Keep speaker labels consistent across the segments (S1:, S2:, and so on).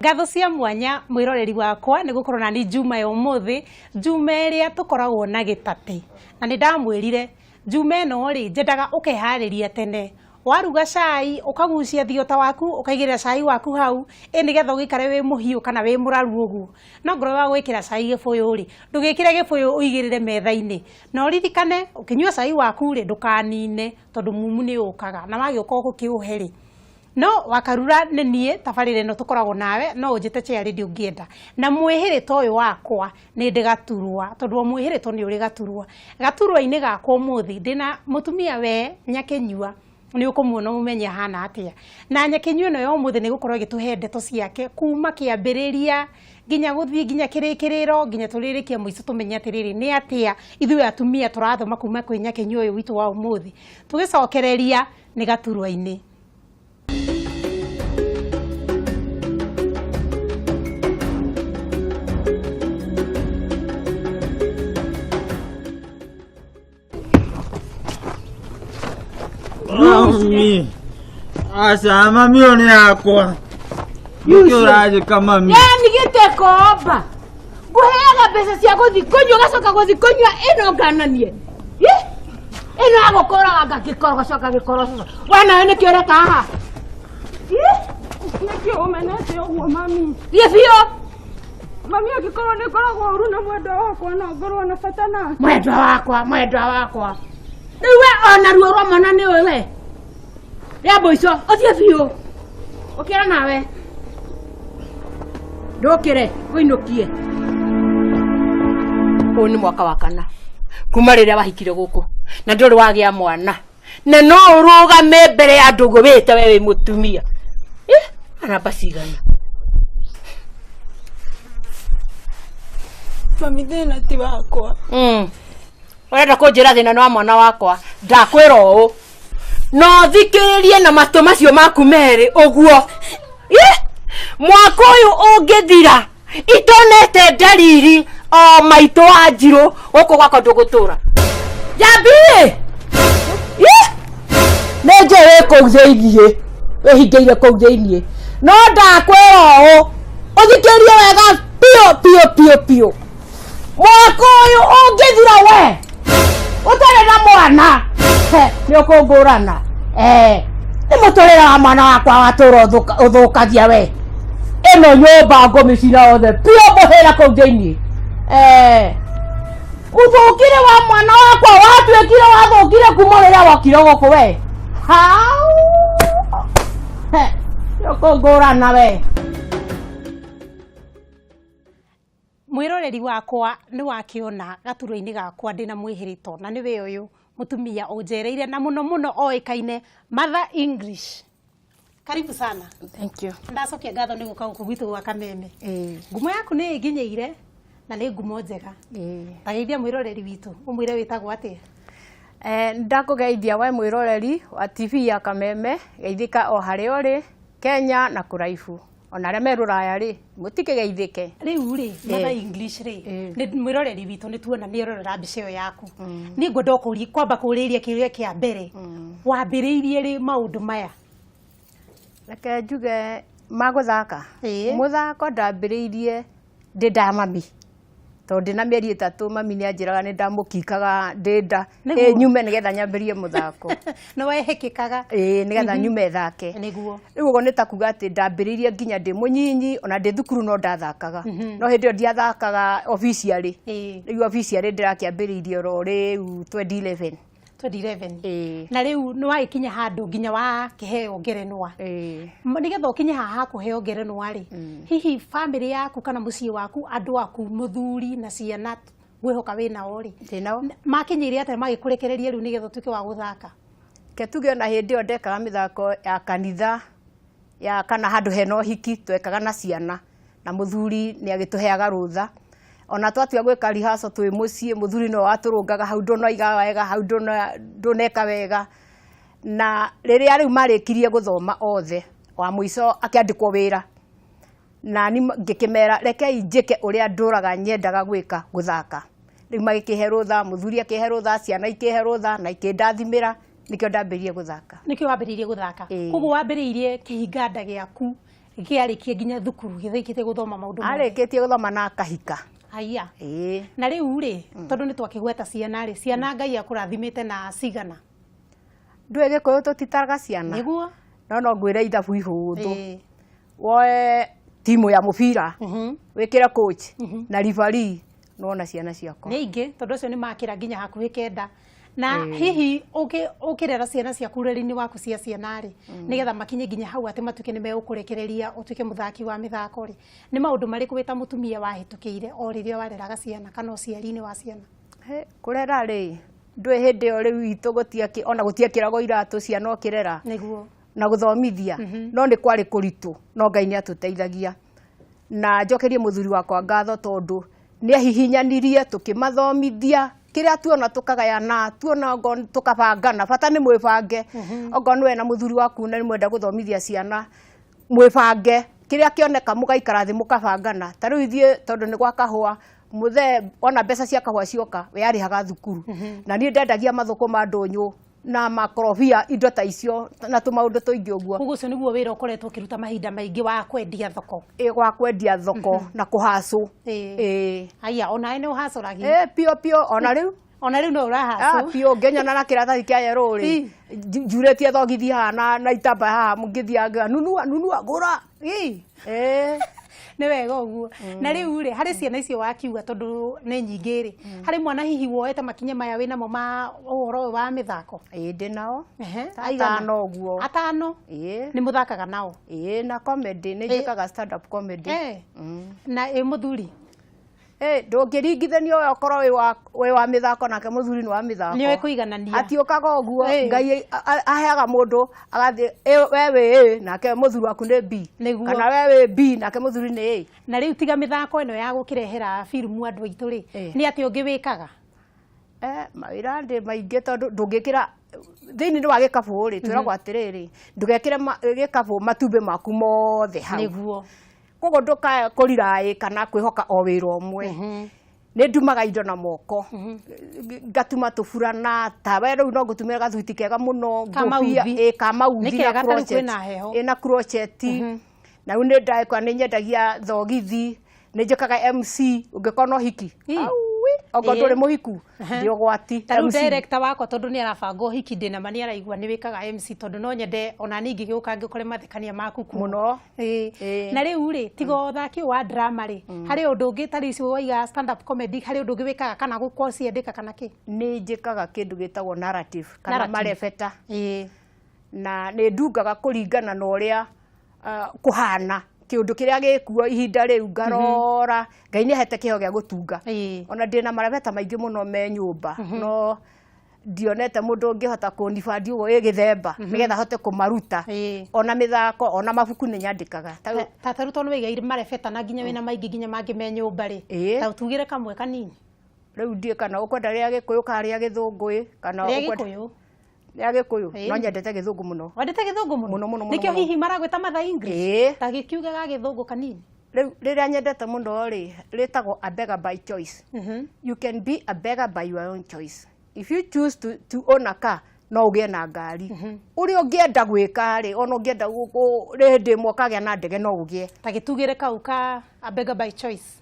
S1: Ngatho cia mwanya mwiroreri wakwa nĩ gũkorwo nani Juma ya ũmũthĩ, Juma ĩrĩa tũkoragwo na gĩtatĩ. Na nĩ ndamwĩrire Juma ĩno rĩ, nyendaga ũkeharĩria tene. Waruga cai, ũkagucia thiota waku, ũkaigĩrĩra cai waku hau, ĩ nĩgetha ũgĩikare wĩ mũhiũ kana wĩ mũraru ũguo. No ngorwo wa gwĩkĩra cai gĩbũyũ rĩ, ndũgĩkĩre gĩbũyũ ũigĩrĩre metha-inĩ. Na ũririkane ũkĩnyua cai waku rĩ, ndũkanine tondũ mumu nĩ ũkaga na wagĩũka ũgũkĩũhe rĩ, No wakarura nĩ niĩ tabarĩra ĩno tũkoragwo nawe no ũnjĩte chair lady ũngĩenda. Na mwĩhĩrĩto ũyũ wakwa nĩ ndĩ gaturwa tondũ o mwĩhĩrĩto nĩ ũrĩ gaturwa. Gaturwa-inĩ gakwa ũmũthĩ ndĩna mũtumia we nyakĩnyua nĩ ũkũmuona ũmenye ahana atĩa. Na nyakĩnyua ĩno ya ũmũthĩ nĩ ĩgũkorwo ĩgĩtũhe ndeto ciake kuma kĩambĩrĩria nginya gũthiĩ nginya kĩrĩkĩrĩro nginya tũrĩrĩkie mũico tũmenye atĩrĩrĩ nĩ atĩa ithuĩ atumia tũrathoma kuma kwĩ nyakĩnyua ũyũ witũ wa ũmũthĩ. Tũgĩcokereria nĩ gaturwa-inĩ.
S2: Mami. Aca mami ũyũ nĩ yakwa. Nĩkĩ ũranjĩka mami?
S3: Yani gĩtekomba ngũheaga mbeca cia gũthi kũnyua ũgacoka gũthi kũnyua ĩno ngananie Ĩ, ĩno agũkũraga gĩkorogocoka gĩkorogocoka we nawe nĩkĩ ũreka haha Ĩ,
S4: Nĩkĩ ũmenete ũguo mami?
S3: thiĩ biũ
S4: Mami angĩkorwo nĩ ngoragwo ũru na mwendwa wakwa no ngorwo na bata nake.
S3: mwendwa wakwa mwendwa wakwa rĩu we ona ruo rwa mwana nĩ ũĩ we rĩa mũico ũthiĩ biũ ũkĩra nawe ndũkĩre ũinũkie ũyũ nĩ mwaka wa kana kuma rĩrĩa wahikire gũkũ na ndũrĩ wagĩa mwana na no ũrũgame mbere ya andũ ũguo wĩte we wĩ mũtumia Ĩ, aramba cigana
S4: Mami thĩna ti wakwa.
S3: Ũrenda kũnjĩra thĩna nĩ wa mwana wakwa ndakwĩra ũũ no thikĩrĩrie na matũ macio maku merĩ ũguo Ĩ! Mwaka ũyũ ũngĩthira itonete ndariri o maitũ wa njirũ gũkũ gwakwa ndũgũtũra njambi Ĩ! Nĩ njũĩ wĩ kũu thĩiniĩ wĩhingĩire kũu thĩiniĩ no ndakwĩra ũũ ũthikĩrĩrie wega biũ biũ biũ biũ mwaka ũyũ ũngĩthira we ũtarĩ na mwana he, nĩ ũkũngũrana Eh, nĩ mũtũrĩre wa mwana wakwa watũra ũthũkagia we ĩno nyũmba ngũmĩcina othe biũ mũhĩra kũu thĩiniĩ Eh, mũthũkire wa mwana wakwa watuĩkire wathũkire kuma rĩrĩa wokire gũkũ we hau He, nĩ ũkũngũrana we.
S1: Mwĩroreri wakwa nĩ wakĩona gaturwa-inĩ gakwa ndĩna mwĩhĩrĩto na nĩwe ũyũ mũtumia ũnjereire na mũno mũno oĩkaine Mother English. Karibu sana.
S5: Thank you.
S1: Ndacokia ngatho nĩ gũka gũkũ gwitũ gwa Kameme.
S5: Ĩĩ.
S1: Ngumo yaku nĩ ĩnginyĩire na nĩ ngumo njega.
S5: Ĩĩ.
S1: Ta geithia mwĩroreri witũ ũmwĩre wĩtagwo atĩa.
S5: Ndakũgeithia we mwĩroreri wa TV ya Kameme, geithĩka o harĩa ũrĩ, Kenya na kũraihu. Ona arĩa me rũraya rĩ, mũtikĩgeithĩke.
S1: Rĩu rĩ, Mother English rĩ, nĩ mwĩroreri witũ nĩ tuona nĩ erorera mbica ĩyo yaku. Niĩ ngwenda kũria kwamba kũrĩria kĩũria kĩa mbere. Wambĩrĩirie rĩ maũndũ maya?
S5: Reke njuge ma gũthaka.
S1: Ĩĩ.
S5: Mũthako ndambĩrĩirie ndĩ nda ya mami. Tondũ ndĩna mĩeri 3 mami nĩ anjĩraga nĩ ndamũkikaga ndĩ nda.
S1: Nĩguo.
S5: Ĩ nyume nĩgetha nyambĩrie mũthako.
S1: Nĩ wehĩkĩkaga.
S5: Ĩĩ nĩgetha nyume thake.
S1: Nĩguo.
S5: Rĩu ũguo nĩ ta kuga atĩ ndambĩrĩirie nginya ndĩ mũnyinyi ona ndĩ thukuru no ndathakaga. No hĩndĩ ĩyo ndiathakaga officially. Rĩu officially ndĩrakĩambĩrĩirie oro rĩu 2011.
S1: 2011.
S5: Ĩĩ.
S1: Na rĩu nĩ wagĩkinya handũ nginya wakĩheo ngerenwa.
S5: Ĩĩ.
S1: Nĩgetha ũkinye haha ha kũheo ngerenwa rĩ, hihi famĩlĩ yaku kana mũciĩ waku, andũ aku, mũthuri na ciana ngwĩhoka wĩ nao rĩ,
S5: Ndĩ nao.
S1: Makinyĩire atĩa magĩkũrekereria rĩu nĩgetha ũtuĩke wa gũthaka?
S5: Reke tuge ona hĩndĩ ĩyo ndekaga mĩthako ya kanitha ya kana handũ hena ũhiki twekaga na ciana na mũthuri nĩ agĩtũheaga rũtha. Ona twatua gwĩka rehearsal twĩ mũciĩ mũthuri no watũrũngaga hau ndũnoiga wega hau ndũneka wega. Na rĩrĩa rĩu marĩkirie gũthoma othe wa mũico akĩandĩkwo wĩra na niĩ ngĩkĩmera rekei njĩke ũrĩa ndũraga nyendaga gwĩka gũthaka. Rĩu magĩkĩhe rũtha, mũthuri akĩhe rũtha, ciana ikĩhe rũtha na ikĩndathimĩra nĩkĩo ndambĩrĩirie gũthaka.
S1: Nĩkĩo wambĩrĩirie gũthaka.
S5: Ĩĩ.
S1: Koguo wambĩrĩirie kĩhinganda gĩaku Gĩarĩkie nginya thukuru, gĩthĩkĩte gũthoma maũndũ mothe.
S5: Arĩkĩtie gũthoma na akahika.
S1: Aya.
S5: Ĩĩ.
S1: Na rĩu rĩ, tondũ nĩ twakĩgweta ciana rĩ, ciana Ngai akũrathimĩte na cigana?
S5: Ndũĩ Gĩkũyũ tũtitaraga ciana.
S1: Nĩguo.
S5: No ngwĩre ithabu ihũthũ.
S1: Ĩĩ.
S5: Woe timu ya mũbira, wĩkĩre coach na referee, nĩwona ciana ciakwa.
S1: Nĩ ingĩ, tondũ acio nĩ makĩra nginya hakuhĩ 9. Na hihi ũkĩrera ciana ciaku ũreri-inĩ waku cia ciana rĩ, nĩgetha makinye nginya hau atĩ matuĩke nĩ megũkũrekereria ũtuĩke mũthaki wa mĩthako rĩ, nĩ maũndũ marĩkũ wĩ ta mũtumia wahĩtũkĩire o rĩrĩa wareraga ciana kana ũciari-inĩ wa ciana?
S5: He, kũrera rĩ, ndũĩ hĩndĩ ĩyo rĩu itũ ona gũtiekĩragwo iratũ, ciana ũkĩrera.
S1: Nĩguo.
S5: Na gũthomithia, no nĩ kwarĩ kũritũ, no Ngai nĩ atũteithagia. Na njokerie mũthuri wakwa ngatho tondũ nĩ ahihinyanirie tũkĩmathomithia, kĩrĩa tuona tũkagayana, tuona okorwo tũkabangana, bata nĩ mwĩbange. Okorwo nĩ we na mũthuri waku na nĩ mwenda gũthomithia ciana, mwĩbange, kĩrĩa kĩoneka mũgaikara thĩ mũkabangana. Ta rĩu ithuĩ tondũ nĩ gwa kahũa, mũthee ona mbeca cia kahũa cioka, we arĩhaga thukuru. Na niĩ ndendagia mathũkũma ndũnyũ na makorobia, indo ta icio na tũmaũndũ tũingĩ ũguo.
S1: Koguo ũcio nĩguo wĩra ũkoretwo ũkĩruta mahinda maingĩ wa kwendia thoko?
S5: Ĩ, wa kwendia thoko na kũhacũ.
S1: Ĩĩ. Aya, onawe nĩ ũhacũragia?
S5: Ĩ, piũ piũ, ona rĩu.
S1: Ona rĩu no ũrahacũ?
S5: Piũ, ngĩnyona na kĩratathi kĩa yerũ rĩ, njurĩtie thogithi haha na itambaya haha, ngĩthiaga ngĩuga, nunua, nunua, gũra.
S1: Ĩ.
S5: Ĩ.
S1: Nĩ wega ũguo. Na rĩu rĩ, harĩ ciana icio wakiuga tondũ nĩ nyingĩ rĩ, harĩ mwana hihi woete makinya maya wĩnamo ma ũhoro ũyũ wa mĩthako?
S5: Ĩĩ, ndĩ nao.
S1: Ehe,
S5: Ta
S1: aigana?
S5: atano ũguo.
S1: Atano?
S5: Ĩĩ.
S1: Nĩ mũthakaga nao?
S5: Ĩĩ, na comedy, nĩ njĩkaga stand up comedy.
S1: Na ĩ mũthuri?
S5: Ndũngĩringithania ũyũ okorwo wĩ wa mĩthako nake mũthuri nĩ wa mĩthako.
S1: Nĩ ũĩ kũiganania.
S5: Atiũkaga ũguo, Ngai aheaga mũndũ agathiĩ, we wĩ A nake mũthuri waku nĩ B.
S1: Nĩguo.
S5: Kana we wĩ B nake mũthuri nĩ A.
S1: Na rĩu tiga mĩthako ĩno ya gũkĩrehera filamu andũ aitũ rĩ, nĩ atĩa ũngĩ wĩkaga?
S5: Mawĩra ndĩ maingĩ tondũ ndũngĩkĩra thĩinĩ wa gĩkabũ rĩ, twĩragwo atĩrĩrĩ, ndũgekĩre gĩkabũ matumbĩ maku mothe hau.
S1: Nĩguo.
S5: Koguo ndũkae kũriraĩ kana kwĩhoka o wĩra ũmwe. Nĩ ndumaga indo na moko. Ngatuma tũburana, ta we rĩu no ngũtumĩre gathuti kega mũno,
S1: Ka
S5: ngũbia,
S1: mauthi.
S5: ĩ, ka mauthi
S1: Nĩ
S5: na
S1: kega ta rĩu
S5: crochet.
S1: kwĩna heho.
S5: Ĩ, na crochet. Na rĩu nĩ ndekwa, nĩ nyendagia thogithi, nĩ njĩkaga MC, ũngĩkorwo na ũhiki. Aui, okorwo ndũrĩ mũhiku, ndĩ ũgwati.
S1: Ta rĩu
S5: MC.
S1: director wakwa tondũ nĩ arabanga ũhiki ndĩ na ma nĩ araigua nĩ wĩkaga MC, tondũ no nyende ona niĩ ingĩgĩũka ngĩkore mathekania maku kuo.
S5: Mũno.
S1: Na rĩu rĩ, tiga ũthaki ũyũ wa drama rĩ, harĩ ũndũ ũngĩ ta rĩu icio waiga stand up comedy, harĩ ũndũ ũngĩ wĩkaga kana gũkorwo ciandĩka kana kĩ?
S5: Nĩ njĩkaga kĩndũ gĩtagwo narrative kana
S1: Narrative.
S5: marebeta. Na nĩ ndungaga kũringana na ũrĩa kũhana kĩũndũ kĩrĩa gĩkuo ihinda rĩu, ngarora. Ngai nĩ ahete kĩheo gĩa gũtunga. Ona ndĩna marebeta maingĩ mũno me nyũmba, no ndionete mũndũ ũngĩhota kũnibandi ũguo ĩ gĩthemba nĩgetha hote kũmaruta. Ona mĩthako, ona mabuku nĩ nyandĩkaga. Ta rĩu
S1: Ta rĩu tondũ wĩigaire marebeta na nginya wĩna maingĩ nginya mangĩ me nyũmba rĩ, ta tugĩre kamwe kanini.
S5: Rĩu ndiĩ kana ũkwenda rĩa Gĩkũyũ kana rĩa Gĩthũngũ ĩ, kana
S1: Rĩa
S5: ũkwenda
S1: Gĩkũyũ.
S5: Rĩa Gĩkũyũ. No nyendete Gĩthũngũ mũno.
S1: Wendete Gĩthũngũ mũno?
S5: Mũno, mũno, mũno,
S1: Nĩkĩo
S5: mũno.
S1: hihi maragwĩta Mother English? Ta gĩkiuge ga Gĩthũngũ kanini.
S5: Rĩu rĩrĩa nyendete mũno rĩ, rĩtagwo A Beggar by Choice. You can be a beggar by your own choice. If you choose to own a car, no ũgĩe na ngari. Ũrĩa ũngĩenda gwĩka rĩ, ona ũngĩenda hĩndĩ ĩmwe ũkagĩa na ndege no ũgĩe.
S1: Ta gĩtugĩre kau ka A Beggar by Choice.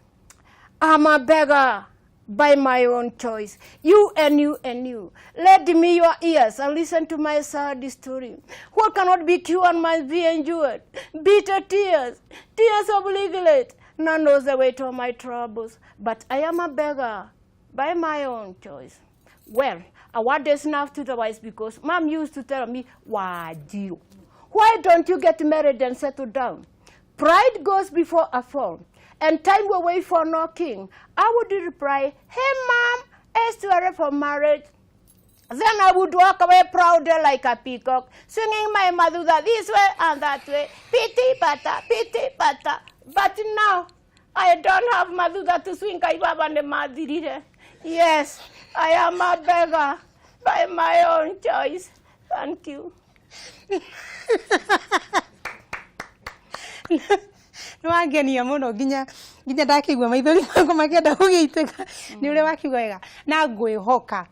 S5: I'm a beggar by my own choice. You and you and you. Lend me your ears and listen to my sad story. What cannot be cured must be endured. Bitter tears, tears of regret. None knows the weight of my troubles. But I am a beggar by my own choice. Well, a word is enough to the wise, because mom used to tell me, Wajiro, why don't you get married and settle down? Pride goes before a fall, and time will wait for no king. I would reply, hey mom, it's too early for marriage. Then I would walk away proud like a peacock, swinging my mother this way and that way. Pity pata, pity pata. But now, I don't have mother to swing. Yes, I am a beggar by my own choice. Thank you.
S1: Nĩ wangenia mũno nginya ndakĩigua maithori makwa makĩenda gũgĩitĩka nĩ ũrĩa wakiuga wega na ngwĩhoka.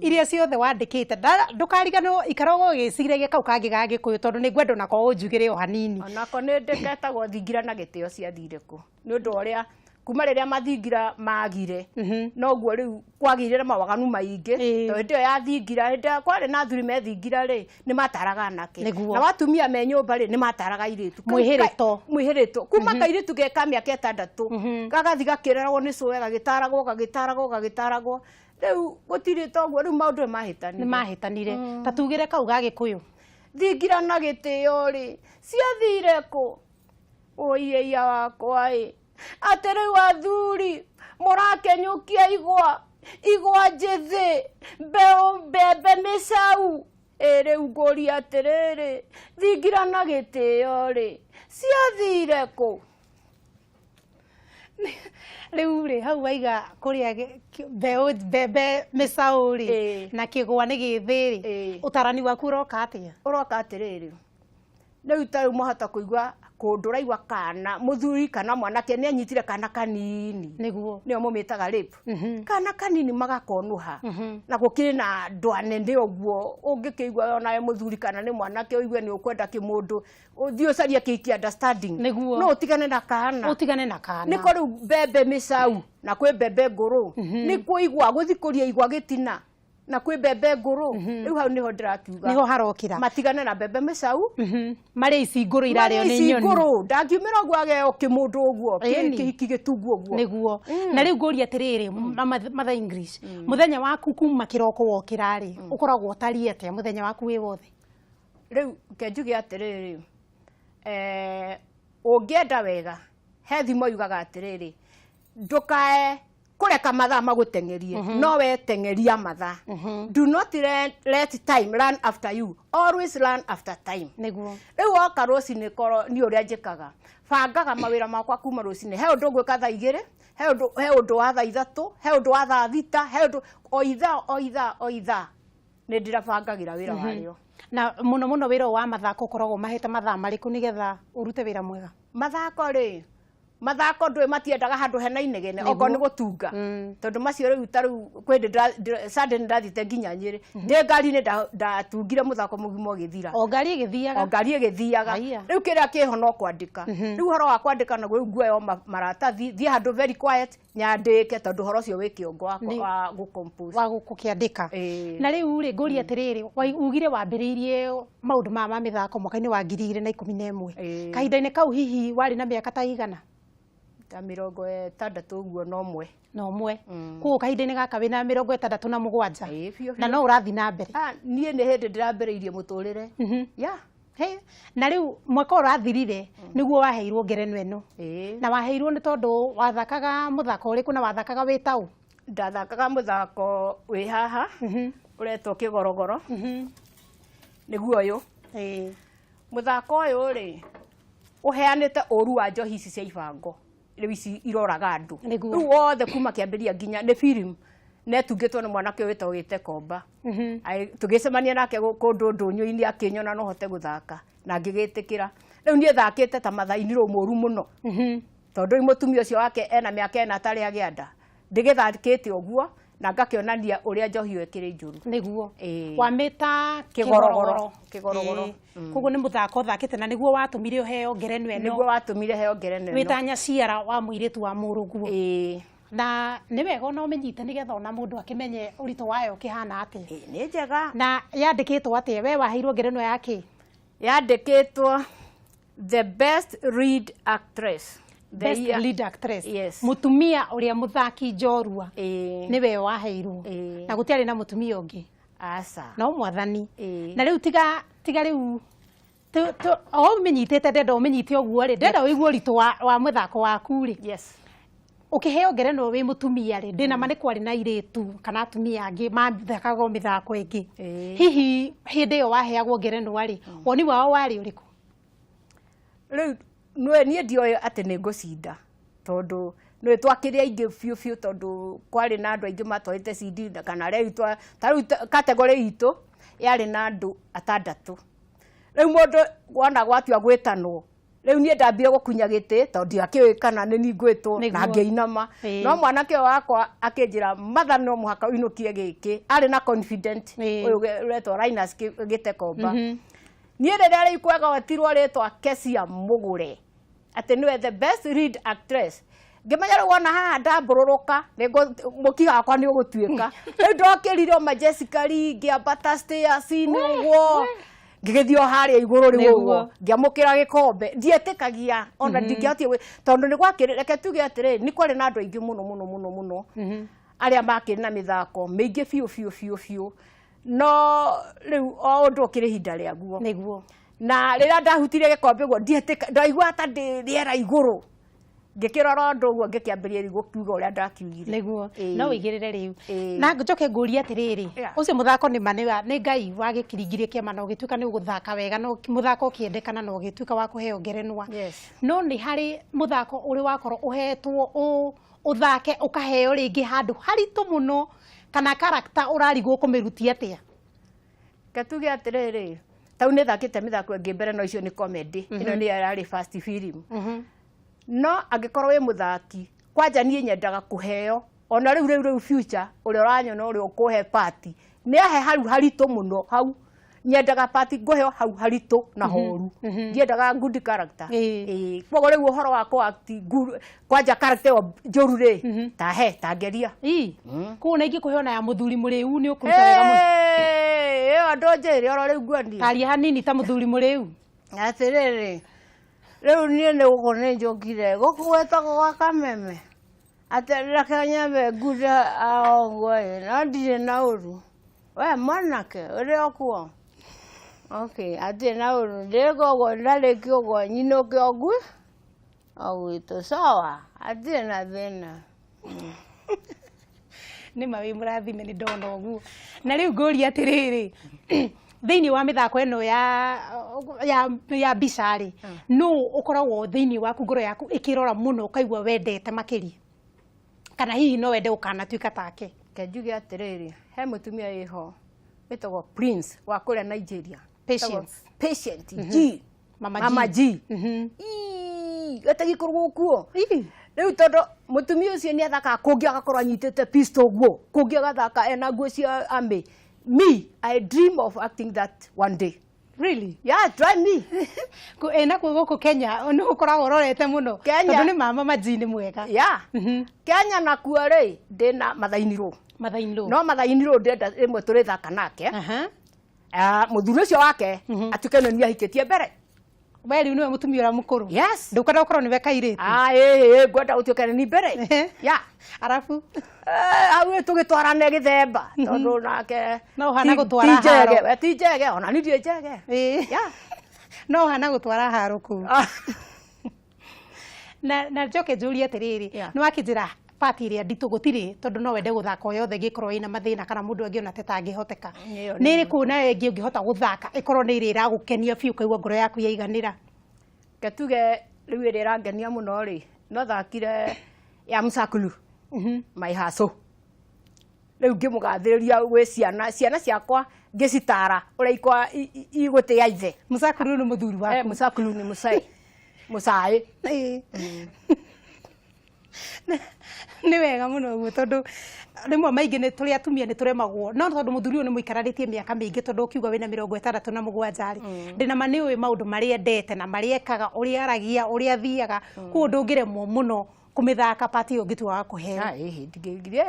S1: Iria ciothe wandĩkĩte, ndũkariganĩrwo ikara ũgĩciragia kau kangĩ ga Gĩkũyũ, tondũ nĩ ngwenda onako ũnjugĩre o hanini.
S5: Onako nĩ ndĩketagwo thingira na gĩtĩo ciathire kũ, nĩ ũndũ wa ũrĩa kuma rĩrĩa mathingira magire, noguo rĩu kwagĩire na mawaganu maingĩ. Tondũ hĩndĩ ĩyo ya thingira, hĩndĩ ĩyo kwarĩ na athuri me thingira rĩ, nĩ mataraga anake. Na watumia me nyũmba rĩ, nĩ mataraga airĩtu.
S1: Mwĩhĩrĩto.
S5: Mwĩhĩrĩto kuma kairĩtu ge ka mĩaka 6 gagathi gakĩreragwo nĩ cũwe, gagĩtaragwo, gagĩtaragwo, gagĩtaragwo. Rĩu gũtirĩ toguo, rĩu maũndũ nĩ mahĩtanire.
S1: Nĩ mahĩtanire. Ta tugĩre kau ga Gĩkũyũ.
S5: Thingira na gĩtĩo rĩ, ciathire kũ? Ũiĩia wakwa ĩ, atĩ rĩu athuri mũrakenyũkia igwa, igwa njĩthĩ, mbeũ, mbembe mĩcau. Ĩ rĩu ngũria atĩrĩrĩ, thingira na gĩtĩo rĩ, ciathire kũ?
S1: Rĩu rĩ, hau waiga kũrĩa mbeũ, mbembe mĩcaũ rĩ, na kĩgwa nĩ gĩthĩ rĩ, ũtarani waku ũroka atĩa?
S5: Ũroka atĩrĩrĩ, rĩu ta rĩu mwahota kũigua kũndũ ũraigua kana mũthuri kana mwanake nĩ anyitire kana kanini, nĩo mũmĩtaga rape, kana kanini magakonũha, na gũkĩrĩ na andũ anene ũguo, ũngĩkĩigua onawe mũthuri kana nĩ mwanake ũigue nĩ ũkwenda kĩmũndũ, ũthiĩ ũcarie kĩhiki understanding. No ũtigane na kana.
S1: Ũtigane na kana.
S5: Nĩko rĩu mbembe mĩcau na kwĩ mbembe ngũrũ, nĩ kũigua gũthikũria igwa gĩtina na kwĩ mbembe ngũrũ. Rĩu hau nĩho ndĩrakiuga.
S1: Nĩho harokĩra.
S5: Matigane na mbembe mĩcau.
S1: Marĩa ici ngũrũ irarĩo nĩ nyoni.
S5: Ngũrũ ndangiumĩra ũguo ageo kĩmũndũ ũguo, kĩhiki gĩtungu ũguo.
S1: Nĩguo. Na rĩu ngũria atĩrĩrĩ, Mother English, mũthenya waku kuma kĩroko wokĩra rĩ, ũkoragwo ũtariĩ atĩa mũthenya waku wĩ wothe?
S5: Rĩu ke njuge atĩrĩrĩ, ũngĩenda wega, he thimo yugaga atĩrĩrĩ, ndũkae kũreka mathaa magũteng'erie, no we teng'eria mathaa. Do not let time run after you, always run after time. Rĩu woka rũcinĩ, korwo niĩ ũrĩa njĩkaga, bangaga mawĩra makwa kuma rũcinĩ. He ũndũ ngwĩka thaa 2, he ũndũ wa thaa 3, he ũndũ wa thaa 6, he ũndũ o ithaa, o ithaa, o ithaa nĩ ndĩrabangagĩra wĩra warĩo.
S1: Na mũno mũno wĩra ũyũ wa mathako ũkoragwo mahete mathaa marĩkũ nĩgetha ũrute wĩra mwega?
S5: Mathako rĩ, mathako ndũĩ matiendaga handũ hena inegene, okorwo nĩ gũtunga, tondũ macio rĩu ta rĩu kwĩ hĩndĩ Sunday nĩ ndathiĩte nginya Nyĩrĩ, ndĩ ngari-inĩ ndatungire mũthako mũgima ũgĩthira.
S1: O ngari ĩgĩthiaga.
S5: O ngari ĩgĩthiaga. Rĩu kĩrĩa kĩho no kwandĩka. Rĩu ũhoro wa kwandĩka naguo, rĩu nguoya o maratathi, thiĩ handũ very quiet, nyandĩke, tondũ ũhoro ũcio wĩ kĩongo wa gũ-compose.
S1: Wa gũkĩandĩka. Na rĩu rĩ, ngũria atĩrĩrĩ, ugire wambĩrĩirie maũndũ maya ma mĩthako mwaka-inĩ wa 2011. Kahinda-inĩ kau hihi warĩ na mĩaka ta igana?
S5: Ta 61.
S1: Na ũmwe. Koguo kahinda-inĩ gaka wĩna 67.
S5: Ĩĩ, biũ,
S1: Na
S5: biũ.
S1: no ũrathiĩ na mbere.
S5: Niĩ nĩ hĩndĩ ndĩrambĩrĩirie mũtũrĩre.
S1: He, na rĩu mwaka ũrathirire nĩguo waheirwo ngerenwa ĩno. Na waheirwo nĩ tondũ wathakaga mũthako ũrĩkũ na wathakaga wĩ taũ?
S5: Ndathakaga mũthako wĩ haha ũretwo kĩgorogoro. Nĩguo ũyũ. Mũthako ũyũ rĩ, ũheanĩte ũru wa njohi ici cia ibango. Rĩu ici iroraga andũ. Rĩu wothe kuma kĩambĩrĩria nginya nĩ film netungĩtwo nĩ mwanake wĩtagwo Gĩte Komba. Tũgĩcemania nake kũndũ ndũnyũ-inĩ, akĩnyona no hote gũthaka na ngĩgĩtĩkĩra. Rĩu niĩ thakĩte ta mathainirwo mũru mũno. Tondũ rĩu mũtumia ũcio wake ena mĩaka 4 atarĩ agĩa nda. Ndĩgĩthakĩte ũguo na ngakĩonania ũrĩa njohi ĩyo ĩkĩrĩ njũru.
S1: Wamĩta
S5: Kĩgorogoro. Kĩgorogoro.
S1: Koguo nĩ mũthako ũthakĩte na nĩguo watũmire ũheo ngerenwa ĩno.
S5: Nĩguo watũmire heo ngerenwa ĩno.
S1: Wĩta nyaciara wa mũirĩtu wa mũrũguo. Na nĩ wega ona ũmĩnyite nĩgetha ona mũndũ akĩmenye ũritũ wayo ũkĩhana atĩa.
S5: Nĩ njega.
S1: Na yandĩkĩtwo atĩa? We waheirwo ngerenwa ya kĩ?
S5: Yandĩkĩtwo the best lead actress. The
S1: Best
S5: year.
S1: lead actress.
S5: Yes.
S1: Mũtumia ũrĩa mũthaki njorua. Nĩwe waheirwo. Na gũtiarĩ na mũtumia ũngĩ.
S5: Aca.
S1: No mwathani. Na rĩu tiga rĩu o ũmĩnyitĩte, ndenda ũmĩnyite ũguo rĩ, ndenda ũigue ũritũ wa mũthako waku rĩ. Ũkĩheo ngerenwa wĩ mũtumia rĩ, ndĩna ma nĩ kwarĩ na airĩtu kana atumia angĩ mathakaga mĩthako ĩngĩ. Hihi hĩndĩ ĩyo waheagwo ngerenwa rĩ, woni wao warĩ ũrĩkũ?
S5: Rĩu niĩ ndioĩ atĩ nĩ ngũcinda, tondũ nĩ twakĩrĩ aingĩ biũ biũ, tondũ kwarĩ na andũ aingĩ matwarĩte CD na kana rĩu ta rĩu category itũ yarĩ na andũ 6. Rĩu mũndũ wona gwatua gwĩtanwo, Rĩu niĩ ndambire gũkunya gĩtĩ tondũ ndiakĩũĩ kana nĩ niĩ ngwĩtwo, na ngĩinama. No mwanake ũyũ wakwa akĩnjĩra, "Mother, no mũhaka ũinũkie gĩkĩ." Arĩ na confident. Ũyũ ũretwo Linus Gĩtekomba. Niĩ rĩrĩa rĩu kwegwatirwo rĩtwa Kesia Mũgũre atĩ nĩwe the best lead actress, ngĩmenya rĩu wona haha ndambũrũrũka mũkiha wakwa nĩ ũgũtuĩka. Rĩu ndokĩrire o majestically, ngĩambata stairs-inĩ ũguo, ngĩgĩthiĩ o harĩa igũrũ rĩu ũguo, ngĩamũkĩra gĩkombe. Ndietĩkagia ona, ndingĩahotire tondũ nĩ gwakĩrĩ, reke tuge atĩrĩ, nĩ kwarĩ na andũ aingĩ mũno mũno mũno mũno arĩa makĩrĩ na mĩthako mĩingĩ biũ biũ biũ biũ, no rĩu o ũndũ ũkĩrĩ ihinda rĩaguo. Na rĩrĩa ndahutirie gĩkombe ũguo, ndietĩka, ndaiguaga ta ndĩ rĩera igũrũ. Ngĩkĩrora ũndũ ũguo, ngĩkĩambĩrĩria rĩu gũkiuga ũrĩa ndakiugire.
S1: No wĩigĩrĩre rĩu. Na njoke ngũrie atĩrĩrĩ, ũcio mũthako nĩ ma nĩ Ngai wagĩkĩringirie kĩama na ũgĩtuĩka nĩ ũgũthaka wega, na mũthako ũkĩendekana na ũgĩtuĩka wa kũheo ngerenwa. No nĩ harĩ mũthako ũrĩ wakorwo ũhetwo ũthake, ũkaheo rĩngĩ handũ haritũ mũno, kana character ũrarigwo kũmĩrutia atĩa?
S5: Reke tuge atĩrĩrĩ, tau nĩ thakĩte mĩthako ĩngĩ mbere, no icio nĩ comedy. Ĩno nĩyo yarĩ first film. No angĩkorwo wĩ mũthaki, kwanja niĩ nyendaga kũheo ona rĩu rĩu rĩu future ũrĩa ũranyona, ũrĩa ũkũhe part, nĩ ahe hau haritũ mũno. Hau nyendaga part ngũheo hau haritũ na horu, ndiendaga good character. Ĩĩ, koguo rĩu ũhoro wa kũ act kwanja character ĩyo njũru rĩ, tahe tangeria.
S1: Koguo na ingĩkũhe ona ya mũthuri mũrĩu, nĩ ũkũruta wega mũno?
S5: Ĩyo ndũnjĩre oro rĩu nguonie.
S1: Taria hanini ta mũthuri mũrĩu.
S5: Atĩrĩrĩ, rĩu niĩ nĩ gũkũ nĩ njũkire gũkũ gwĩtagwo gwa Kameme, atĩ reke nyambe ngunde ũguo ĩ, no ndirĩ na ũru. We mwanake ũrĩ o kuo? Okay, hatirĩ na ũru. Ndĩrĩka ũguo, ndarĩkia ũguo nyinũke o o gwitũ, sawa, hatirĩ na thĩna.
S1: Nĩ ma wĩ mũrathime, nĩ ndona ũguo. Na rĩu ngũria atĩrĩrĩ, thĩinĩ wa mĩthako ĩno ya mbica rĩ, nũ ũkoragwo thĩinĩ waku, ngoro yaku ĩkĩrora mũno, ũkaigua wendete makĩria, kana hihi no wende ũkanatuĩka take?
S5: Reke njuge atĩrĩrĩ, he mũtumia wĩho wĩtagwo Prince wa kũrĩa Nigeria.
S1: Patience.
S5: Patient G.
S1: Mama G.
S5: Mama G. Ii, gatagi kuo. Rĩu tondũ mũtumia ũcio nĩ athakaga, kũngĩ agakorwo anyitĩte pistol ũguo, kũngĩ agathaka ena nguo cia army. Me, I dream of acting that one day.
S1: Really?
S5: Yeah, try me.
S1: Ĩ nakuo gũkũ Kenya nĩ ũkoragwo ũrorete mũno?
S5: Kenya.
S1: Tondũ nĩ ma Mama G nĩ mwega.
S5: Yeah, Kenya nakuo rĩ, ndĩna mathainirwo.
S1: Mathainirwo.
S5: No mathainirwo ndĩrenda rĩmwe tũrĩthaka nake. Ah, mũthuri ũcio wake atuĩke nĩ niĩ ahikĩtie mbere.
S1: We rĩu nĩwe mũtumia ũrĩa mũkũrũ?
S5: Yes.
S1: Ndũkwenda gũkorwo nĩwe kairĩtu?
S5: Ah, ĩĩ, ngwenda gũtuĩka nĩ niĩ mbere. Yeah.
S1: Arabu?
S5: Eh, hau ĩ tũgĩtwarane gĩthemba tondũ nake
S1: No ũhana gũtwara
S5: ti njege,
S1: haro.
S5: we ti njege, ona niĩ ndirĩ njege. Yeah.
S1: No ũhana gũtwara haro kũu. Na njoke njũrie atĩrĩrĩ, nĩ wakĩnjĩra part ĩrĩa nditũ gũtirĩ, tondũ no wende gũthaka o yothe ĩngĩkorwo ĩna mathĩna kana mũndũ angĩona ta ĩtangĩhoteka.
S5: Ĩyo.
S1: Nĩ ĩrĩkũ nayo ĩngĩ ũngĩhota gũthaka ĩkorwo nĩ ĩrĩa ĩragũkenia biũ, ũkaigua ngoro yaku yaiganĩra?
S5: Reke tuge rĩu ĩrĩa ĩrangenia mũno rĩ, no thakire ya Msakulu My Hustle. Rĩu ngĩmũgathĩrĩria gwĩ ciana ciana ciakwa, ngĩcitara ũrĩa ikwa igũtĩa ithe.
S1: Msakulu nĩ mũthuri waku?
S5: Eh, Msakulu nĩ mũcai mũcaĩ.
S1: Nĩ wega mũno ũguo, tondũ rĩmwe maingĩ nĩ tũrĩ atumia nĩ tũremagwo, no tondũ mũthuri ũyũ nĩ mũikararĩtie mĩaka mĩingĩ, tondũ ũkiuga wĩna 67 rĩ, ndĩna ma nĩ ũĩ maũndũ marĩa endete na marĩa ekaga, ũrĩa aragia, ũrĩa athiaga, koguo ndũngĩremwo mũno kũmĩthaka part ĩyo ũngĩtua wa kũheo.
S5: Ah, ĩhĩ,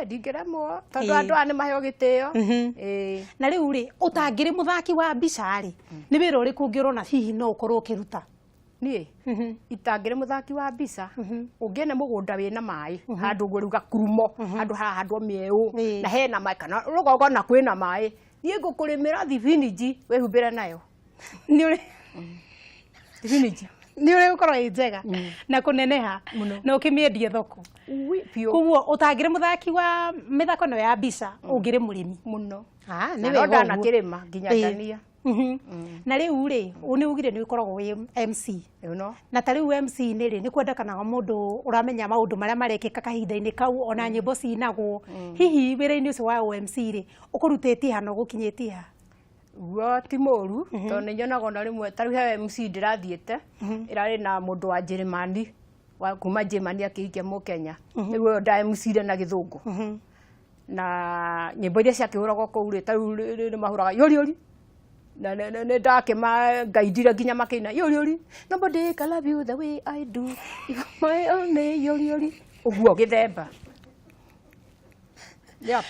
S5: ndingĩremwo tondũ andũ aya nĩ maheo gĩtĩo. Ĩĩ.
S1: Na rĩu rĩ, ũtangĩrĩ mũthaki wa mbica rĩ, nĩ wĩra ũrĩkũ ũngĩ ũrona hihi no ũkorwo ũkĩruta?
S5: Niĩ itangĩrĩ mũthaki wa mbica, ũngĩona mũgũnda wĩna maĩ handũ ũguo rĩu gakurumo, handũ harahandwo mĩeũ na hena maĩ kana rũgongo na kwĩna maĩ, niĩ ngũkũrĩmĩra thibiniji wĩhumbĩre nayo.
S1: Nĩ ũrĩ
S5: Thibiniji.
S1: Nĩ ũrĩ gũkorwo ĩ njega na kũneneha na ũkĩmĩendie thoko.
S5: Ui, biũ.
S1: Koguo ũtangĩrĩ mũthaki wa mĩthako ĩno ya mbica, ũngĩrĩ mũrĩmi?
S5: Mũno.
S1: Ah, nĩ
S5: Na no
S1: wega ũguo.
S5: ndanakĩrĩma nginya ndania.
S1: Na rĩu rĩ, nĩ ugire nĩ ũkoragwo wĩ MC.
S5: You know?
S1: Na ta rĩu MC nĩ rĩ, nĩ kwendekanaga mũndũ ũramenya maũndũ marĩa marekĩka kahinda-inĩ kau, ona nyĩmbo cinagwo. Hihi wĩra-inĩ ũcio wa OMC rĩ, ũkũrutĩtie ha na ũgũkinyĩtie ha?
S5: Guo ti mũru, tondũ nĩ nyonaga ona rĩmwe ta rĩu he MC ndĩrathiĩte ĩrarĩ na mũndũ wa Njĩrĩmani, wa kuma Njĩrĩmani akĩhikia Mũkenya. Rĩu ũyũ nda MC-ire na Gĩthũngũ, na nyĩmbo iria ciakĩhũragwo kũu rĩ, ta rĩu nĩ mahũraga yori yori, na nĩ ndakĩma ngaindire nginya makĩina yori yori, "Nobody can love you the way I do, you my only yori yori," ũguo gĩthemba. Yep.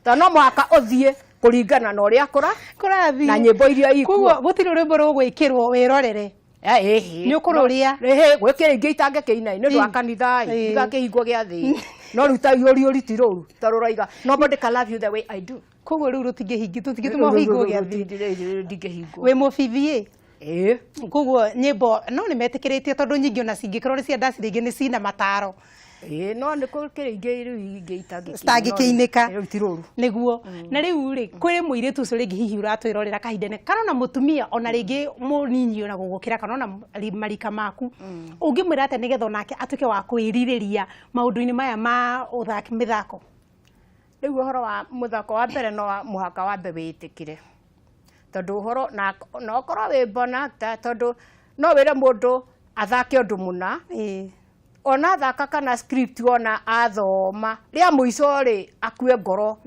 S5: Ta no mũhaka ũthiĩ kũringana na ũrĩa kũra
S1: Kũrathiĩ
S5: na nyĩmbo iria ikuo.
S1: Koguo gũtirĩ rwĩmbo rũgwĩkĩrwo wĩrorere?
S5: Ĩhĩ.
S1: Nĩ ũkũrũria?
S5: Ĩhĩ, gwĩkĩra ingĩ itangĩkĩina nĩ ũndũ wa kanitha ĩ, ndigakĩhingwo gĩathĩ. No rĩu ta yori yori ti rũru, ta rũroiga "Nobody can love you the way I do."
S1: Koguo rĩu rũtingĩhingi, tũtingĩtũma ũhingwo gĩathĩ?
S5: Ndingĩhingwo.
S1: Wĩ mũbithi ĩ?
S5: Ĩĩ.
S1: Koguo nyĩmbo no nĩ metĩkĩrĩtio, tondũ nyingĩ ona cingĩkorwo nĩ cia ndaci, rĩngĩ nĩ cina mataro.
S5: Ĩĩ, no nĩ kũrĩ ingĩ rĩu ingĩ itangĩkĩina.
S1: Citangĩkĩinĩka.
S5: Rĩu ti rũru.
S1: Nĩguo. Na rĩu rĩ, kwĩ mũirĩtu ũcio rĩngĩ hihi ũratwĩrorera kahinda-inĩ, kana ona mũtumia, ona rĩngĩ mũnyinyi ona gũgũkĩra, kana ona marika maku, ũngĩmwĩra atĩa nĩgetha onake atuĩke wa kwĩrirĩria maũndũ-inĩ maya ma ũthaki mĩthako?
S5: Rĩu ũhoro wa mũthako, wa mbere no mũhaka wambe wĩtĩkĩre, tondũ ũhoro na ũkorwo wĩ born actor, tondũ no wĩre mũndũ athake ũndũ mũna, ona athaka kana script ona athoma rĩa mũico rĩ, akue ngoro,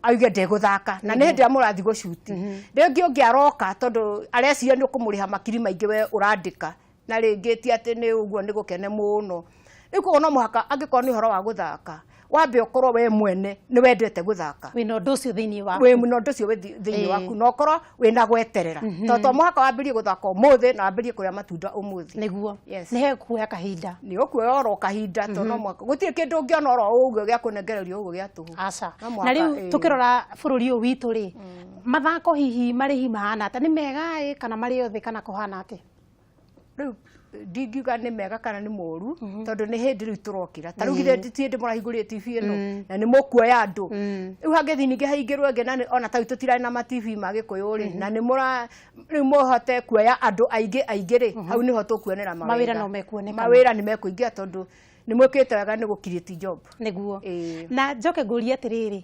S5: auge ndegũthaka, na nĩ hĩndĩ ĩrĩa mũrathiĩ gũcuti. Rĩngĩ ũngĩ aroka tondũ areciria nĩ ũkũmũrĩha makiri maingĩ we ũrandĩka, na rĩngĩ ti atĩ nĩ ũguo, nĩ gũkene mũno. Rĩu koguo no mũhaka, angĩkorwo nĩ ũhoro wa gũthaka, wambe ũkorwo we mwene nĩ wendete gũthaka,
S1: wĩna ũndũ ũcio thĩinĩ waku.
S5: Wĩ na ũndũ ũcio wĩ thĩinĩ waku, na ũkorwo wĩna gweterera, tondũ to mũhaka wambĩrie gũthaka ũmũthĩ na wambĩrie kũrĩa matunda ũmũthĩ.
S1: Nĩguo.
S5: Yes.
S1: Nĩ hekuoya kahinda.
S5: Nĩ ũkuoya oro kahinda, tondũ no mũhaka, gũtirĩ kĩndũ ũngĩona oro ũguo gĩa kũnengererio ũguo gĩa tũhũ.
S1: Aca.
S5: No mũhaka,
S1: Na rĩu tũkĩrora bũrũri ũyũ witũ rĩ, mathako hihi marĩhi mahana atĩa? Nĩ mega ĩ, kana marĩ othe, kana kũhana atĩa?
S5: Rĩu ndingiuga nĩ mega kana nĩ moru, tondũ nĩ hĩndĩ rĩu tũrokĩra. Ta rĩu githĩ ti hĩndĩ mũrahingũrire TV ĩno na nĩ mũkuoya andũ? Rĩu hangĩthiĩ ningĩ haingĩrwo ĩngĩ, na ona ta rĩu tũtirarĩ na ma TV ma Gĩkũyũ rĩ, na nĩ mũra rĩu mũhote kuoya andũ aingĩ aingĩ rĩ, hau nĩho tũkuonera mawĩra.
S1: Mawĩra no mekuonekana.
S5: Mawĩra nĩ mekũingĩra, tondũ nĩ mwĩkĩte wega nĩ gũ create job.
S1: Nĩguo.
S5: Ĩĩ.
S1: Na njoke ngũrie atĩrĩrĩ,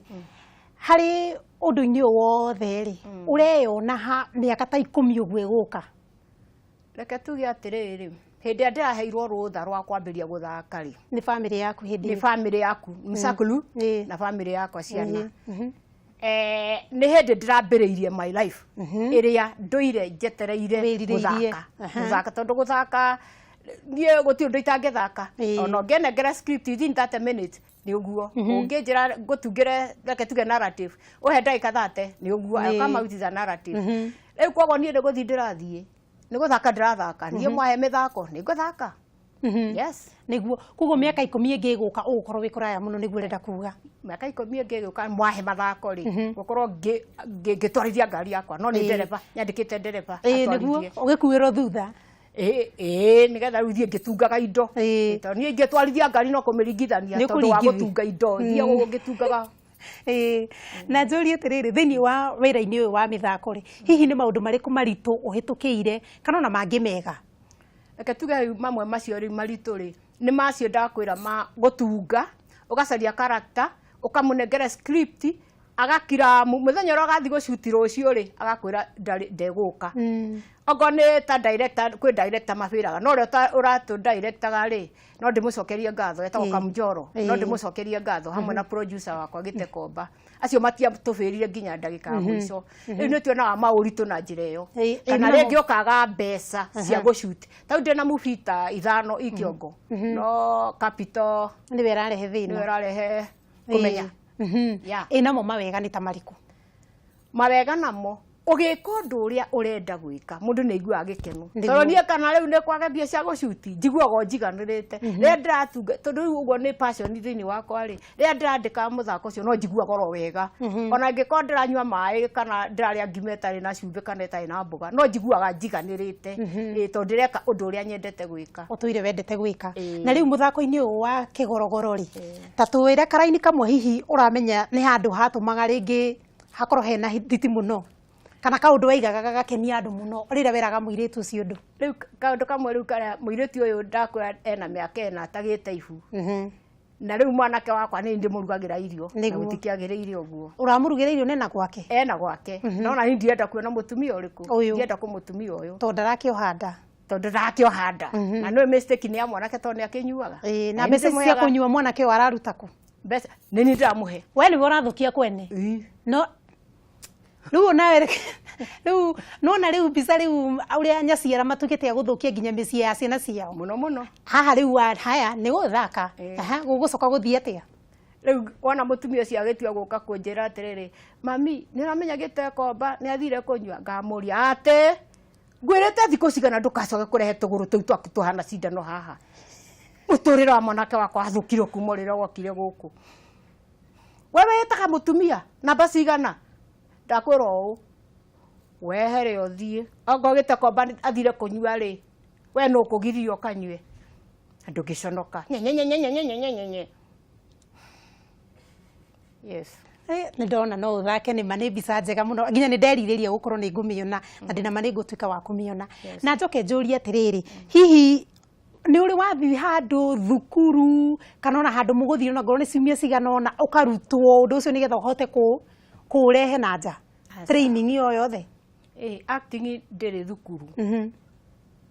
S1: harĩ ũndũ-inĩ ũyũ wothe rĩ, ũreyona ha mĩaka ta 10 ũguo ĩgũka?
S5: Reke tuge atĩrĩrĩ, hĩndĩ ĩrĩa ndĩraheirwo rũtha rwa kwambĩrĩria gũthaka rĩ,
S1: Nĩ bamĩrĩ yaku hĩndĩ
S5: nĩ
S1: ĩyo?
S5: Bamĩrĩ yaku msakulu na bamĩrĩ yakwa, ciana. Nĩ hĩndĩ ndĩrambĩrĩirie my life ĩrĩa ndũire njetereire.
S1: Wĩrirĩirie.
S5: Gũthaka, gũthaka, tondũ gũthaka niĩ gũtirĩ ũndũ itangĩthaka. Ona ũngĩnengera script within 30 minutes, nĩ ũguo. Ũngĩnjĩra ngũtungĩre, reke tuge narrative, ũhe ndagĩka 30, nĩ ũguo. I'll come out with a narrative. Rĩu koguo niĩ nĩ gũthiĩ ndĩrathiĩ, nĩ gũthaka ndĩrathaka. Niĩ mwahe mĩthako, nĩ ngũthaka. Yes.
S1: Nĩguo. Koguo mĩaka 10 ĩngĩ ĩgũka, ũgũkorwo wĩ kũraya mũno, nĩguo ũrenda kuga?
S5: Mĩaka 10 ĩngĩ ĩgĩũka, mwahe mathako rĩ, gũkorwo ngĩtwarithia ngari yakwa, no nĩ ndereba nyandĩkĩte, ndereba
S1: Nĩguo.
S5: atwarithie.
S1: Ũgĩkuĩrwo thutha.
S5: Ĩĩ, nĩgetha rĩu thiĩ ngĩtungaga indo. Tondũ niĩ ingĩtwarithia ngari no kũmĩringithania,
S1: Nĩ
S5: tondũ wa
S1: ũkũringithia.
S5: gũtunga indo, thiĩ ũguo ngĩtungaga.
S1: Ĩĩ. Na njũrie atĩrĩrĩ, thĩinĩ wa wĩra-inĩ ũyũ wa mĩthako rĩ, hihi nĩ maũndũ marĩkũ maritũ ũhĩtũkĩire, kana ona mangĩ mega?
S5: Reke tuge rĩu mamwe macio rĩu maritũ rĩ, nĩ macio ndakwĩra ma gũtunga, ũgacaria character, ũkamũnengera script, agakira mũthenya ũrĩa ũgathiĩ gũcuti rũciũ rĩ, agakwĩra ndarĩ ndegũka. Okorwo nĩ ta director, kwĩ director mabĩraga, no ũrĩa ũratũ directaga rĩ, no ndĩmũcokerie ngatho, etagwo Kamjoro, no ndĩmũcokerie ngatho hamwe na producer wakwa Gĩtekomba. Acio matiatũbĩrire nginya ndagĩka ya mũico. Rĩu nĩ tuonaga maũritũ na njĩra ĩyo, kana rĩngĩ ũkaga mbeca cia gũshoot. Ta rĩu ndĩna movie ta ithano i kĩongo, no capital
S1: nĩwe ĩrarehe thĩna.
S5: Nĩwe ĩrarehe kũmenya. Yeah.
S1: Ĩ namo mawega nĩ ta marĩkũ?
S5: Mawega namo, ũgĩka ũndũ ũrĩa ũrenda gwĩka, mũndũ nĩ aiguaga gĩkeno.
S1: Nĩguo.
S5: Tondũ niĩ kana rĩu nĩ kwaga mbia cia gũcuti, njiguaga o njiganĩrĩte rĩrĩa ndĩratunga, tondũ rĩu ũguo nĩ passion thĩinĩ wakwa rĩ. Rĩrĩa ndĩrandĩka mũthako ũcio, no njiguaga oro wega, ona angĩkorwo ndĩranyua maĩ kana ndĩrarĩa ngima ĩtarĩ na cumbĩ kana ĩtarĩ na mboga, no njiguaga njiganĩrĩte. Ĩĩ, tondũ ndĩreka ũndũ ũrĩa nyendete gwĩka.
S1: Ũtũire wendete gwĩka.
S5: Ĩĩ.
S1: Na rĩu mũthako-inĩ ũyũ wa kĩgorogoro rĩ, ta twĩre karaini kamwe hihi ũramenya nĩ handũ hatũmaga rĩngĩ hakorwo hena thiti mũno, kana kaũndũ waigaga gagakenia andũ mũno rĩrĩa weraga mũirĩtu ũcio ũndũ.
S5: Rĩu kaũndũ kamwe rĩu karĩa mũirĩtu ũyũ ndakwĩra ena mĩaka 4 atagĩte ibu. Na rĩu mwanake wakwa nĩ ndĩmũrugagĩra irio na
S1: Nĩguo.
S5: gũtikĩagĩrĩire ũguo.
S1: Ũramũrugĩra irio nena gwake?
S5: Ena gwake, no na niĩ ndirenda kuona mũtumia ũrĩkũ.
S1: Ũyũ.
S5: Ndienda kũmũtumia ũyũ.
S1: Tondũ ndarakĩoha nda.
S5: Tondũ ndakĩoha nda, na nĩwe mistake nĩ ya mwanake tondũ nĩ akĩnyuaga.
S1: Ĩĩ, na
S5: Na
S1: mbeca ici cia
S5: nĩndĩmũheaga-
S1: kũnyua mwanake ũyũ araruta kũ?
S5: Mbeca nĩ niĩ ndĩramũhe.
S1: We nĩwe ũrathũkia kwene. No rĩu nawe rĩu nona rĩu mbica rĩu ũrĩa nyaciara matuĩkĩte a gũthũkia nginya mĩciĩ ya ciana ciao.
S5: Mũno mũno.
S1: Haha rĩu haya nĩ gũthaka. Aha, gũgũcoka gũthiĩ atĩa?
S5: Rĩu wona mũtumia ũcio agĩtua gũka kũnjĩra atĩrĩrĩ, "Mami, nĩ ũramenya gĩtekomba nĩ athire kũnyua?" Ngamũria atĩ ngwĩrĩte thikũ cigana ndũkacoke kũrehe tũgũrũ tũu twaku tũhana cindano haha. Mũtũrĩre wa mwanake wakwa wathũkire kuma rĩrĩa wokire gũkũ. We wĩtaga mũtumia namba cigana? Ndakwĩra ũũ, wehere ũthiĩ. Ongorwo gĩtekomba athire kũnyua rĩ, we nũ ũkũgiria ũkanyue? Ndũngĩconoka. Nyenyenyenyenyenyenyenyenye. Yes.
S1: Nĩ ndona no ũthake, nĩ ma nĩ mbica njega mũno, nginya nĩ nderirĩria gũkorwo nĩ ngũmĩona, na ndĩna ma nĩ ngũtuĩka wa kũmĩona. Na njoke njũrie atĩrĩrĩ, hihi nĩ ũrĩ wathiĩ handũ thukuru kana ona handũ mũgũthiĩ ona ngorwo nĩ ciumia cigana ũna ũkarutwo ũndũ ũcio nĩgetha ũhote kũũrehe na nja?
S5: Aca.
S1: Training ĩyo yothe?
S5: Acting ndĩrĩ thukuru.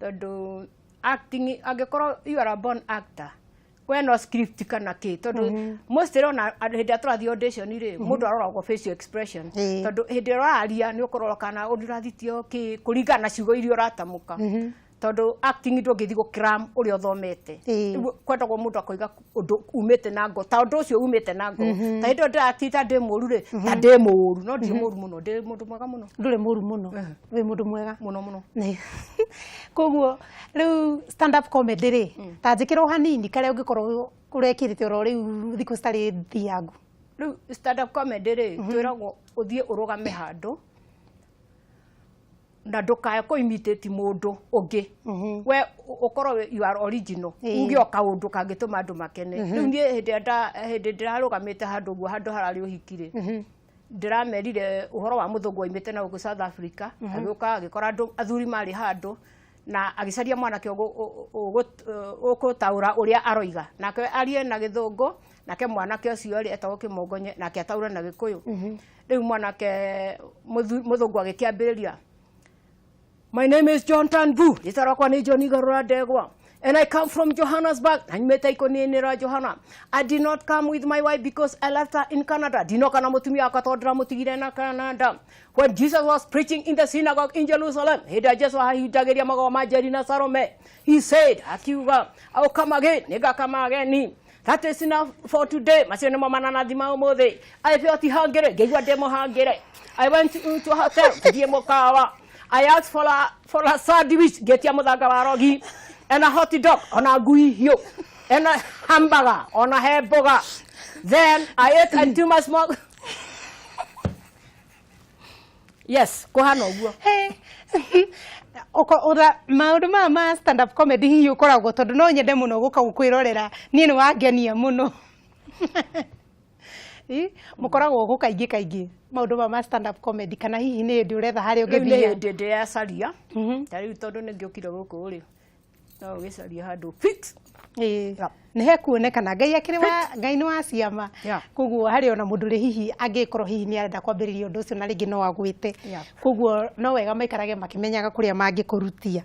S5: Tondũ acting, angĩkorwo you are a born actor, we no script kana kĩ, tondũ mostly ona hĩndĩ ĩrĩa tũrathiĩ audition rĩ, mũndũ aroragwo facial expression. Tondũ hĩndĩ ĩrĩa ũraria nĩ ũkũrora kana ũndũ ũrathitio kĩ kũringana na ciugo iria ũratamũka, tondũ acting ndũngĩthiĩ gũcram ũrĩa ũthomete. Rĩu kwendagwo mũndũ akoiga ũndũ umĩte na ngo, ta ũndũ ũcio umĩte na ngoro. Ta hĩndĩ ĩyo ndĩratita ndĩ mũru rĩ, ta ndĩ mũru, no ndirĩ mũru mũno, ndĩ mũndũ mwega mũno.
S1: Ndũrĩ mũru mũno, wĩ mũndũ mwega.
S5: Mũno mũno.
S1: Koguo rĩu stand up comedy rĩ, ta njĩkĩra o hanini karĩa ũngĩkorwo ũrekĩrĩte oro rĩu thikũ citarĩ thiangu.
S5: Rĩu stand up comedy rĩ, twĩragwo ũthiĩ ũrũgame handũ na ndũkae kũ imitate mũndũ ũngĩ, we ũkorwo you are original. Uge o kaũndũ kangĩtũma andũ makene. Rĩu niĩ hĩndĩ ĩrĩa hĩndĩ ndĩrarũgamĩte handũ ũguo, handũ hararĩ ũhiki rĩ, ndĩramerire ũhoro wa mũthũngũ waimĩte na gũkũ South Africa, agĩũka agĩkora andũ athuri marĩ handũ na agĩcaria mwanake ũgũtaũra ũrĩa aroiga, nake arie na Gĩthũngũ, nake mwanake ũcio rĩ etagwo Kĩmongonye, nake ataũre na Gĩkũyũ. Rĩu mwanake mũthũngũ agĩkĩambĩrĩria, "My name is John Tanbu, rĩtwa rĩakwa nĩ John Igarũra Ndegwa, and I come from Johannesburg, na nyumĩte ikũnia-inĩ rĩa Johana. I did not come with my wife because I left her in Canada. Ndinoka na mũtumia wakwa tondũ ndĩramũtigire na Canada. When Jesus was preaching in the synagogue in Jerusalem, hĩndĩ ĩrĩa Jesu ahunjagĩria magoma Jeri na Salome, he said, akiuga, 'I will come again, nĩngakama ageni.' That is enough for today. Macio nĩmo mananathi ma ũmũthĩ. I felt hungry, ngĩigua ndĩ mũhangĩre. I went to a hotel, ngĩthiĩ mũkawa. I asked for a sandwich, ngĩtia mũthanga wa rogi, and a hot dog, ona ngui hiũ, and a hamburger, ona he mboga. Then I ate and too much more." Yes, kũhana ũguo.
S1: Maũndũ maya ma stand up comedy hihi ũkoragwo, tondũ no nyende mũno gũka gũkwĩrorera, niĩ nĩ wangenia mũno. Ĩ, mũkoragwo gũ kaingĩ kaingĩ maũndũ maya ma stand up comedy, kana hihi nĩ hĩndĩ ũretha harĩa
S5: Rĩu nĩ
S1: ũngĩthiĩ?
S5: hĩndĩ ndĩracaria. Ta rĩu tondũ nĩ ngĩũkire gũkũ rĩ, no ũgĩcaria handũ fix.
S1: Nĩ hekuonekana. Ngai akĩrĩ wa Ngai nĩ wa ciama. Koguo harĩ ona mũndũ rĩ hihi angĩkorwo hihi nĩ arenda kwambĩrĩria ũndũ ũcio na rĩngĩ no agwĩte. Koguo no wega maikarage makĩmenyaga kũrĩa mangĩkũrutia.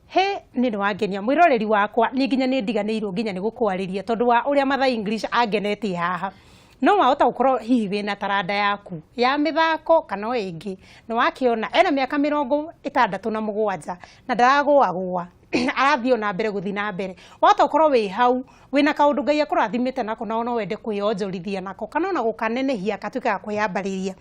S1: He nĩ wangenia, mwĩroreri wakwa, niĩ nginya nĩ ndiganĩirwo nginya nĩ gũkwarĩria tondũ wa ũrĩa Matha English angenetie haha. No wahota gũkorwo hihi wĩna taranda yaku ya mĩthako kana o ĩngĩ, nĩ wakĩona ena mĩaka 67 na ndaragũagũa, arathiĩ o na mbere gũthiĩ na mbere. Wahota gũkorwo wĩ hau wĩna kaũndũ Ngai akũrathimĩte nako na no wende kwĩyonjorithia nako kana ona gũkanenehia gatuĩke ga kwĩyambarĩria,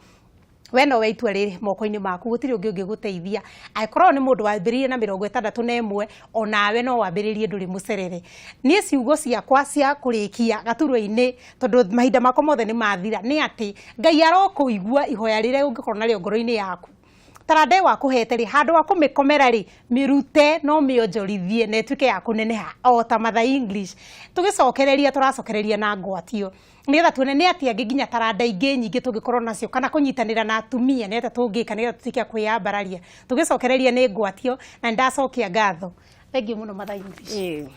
S1: we no we itua rĩrĩ moko-inĩ maku, gũtirĩ ũngĩ ũngĩgũteithia. Angĩkorwo nĩ mũndũ wambĩrĩirie na 61, onawe no wambĩrĩrie, ndũrĩ mũcerere. Niĩ ciugo ciakwa cia kũrĩkia gaturwa-inĩ, tondũ mahinda makwa mothe nĩ mathira, nĩ atĩ Ngai arokũigua ihoya rĩrĩa ũngĩkorwo narĩo ngoro-inĩ yaku. Taranda ĩyo akũhete rĩ, handũ wa kũmĩkomera rĩ, mĩrute no mĩonjorithie na ĩtuĩke ya kũneneha o ta Matha English. Tũgĩcokereria, tũracokereria na ngwatio nĩgetha tuone nĩ atĩa angĩ nginya taranda ingĩ nyingĩ tũngĩkorwo nacio, kana kũnyitanĩra na atumia nĩ atĩa tũngĩka nĩgetha tũtuĩke a kwĩyambararia. Tũgĩcokereria nĩ ngwatio na nĩndacokia ngatho. Thengiũ mũno, Matha English.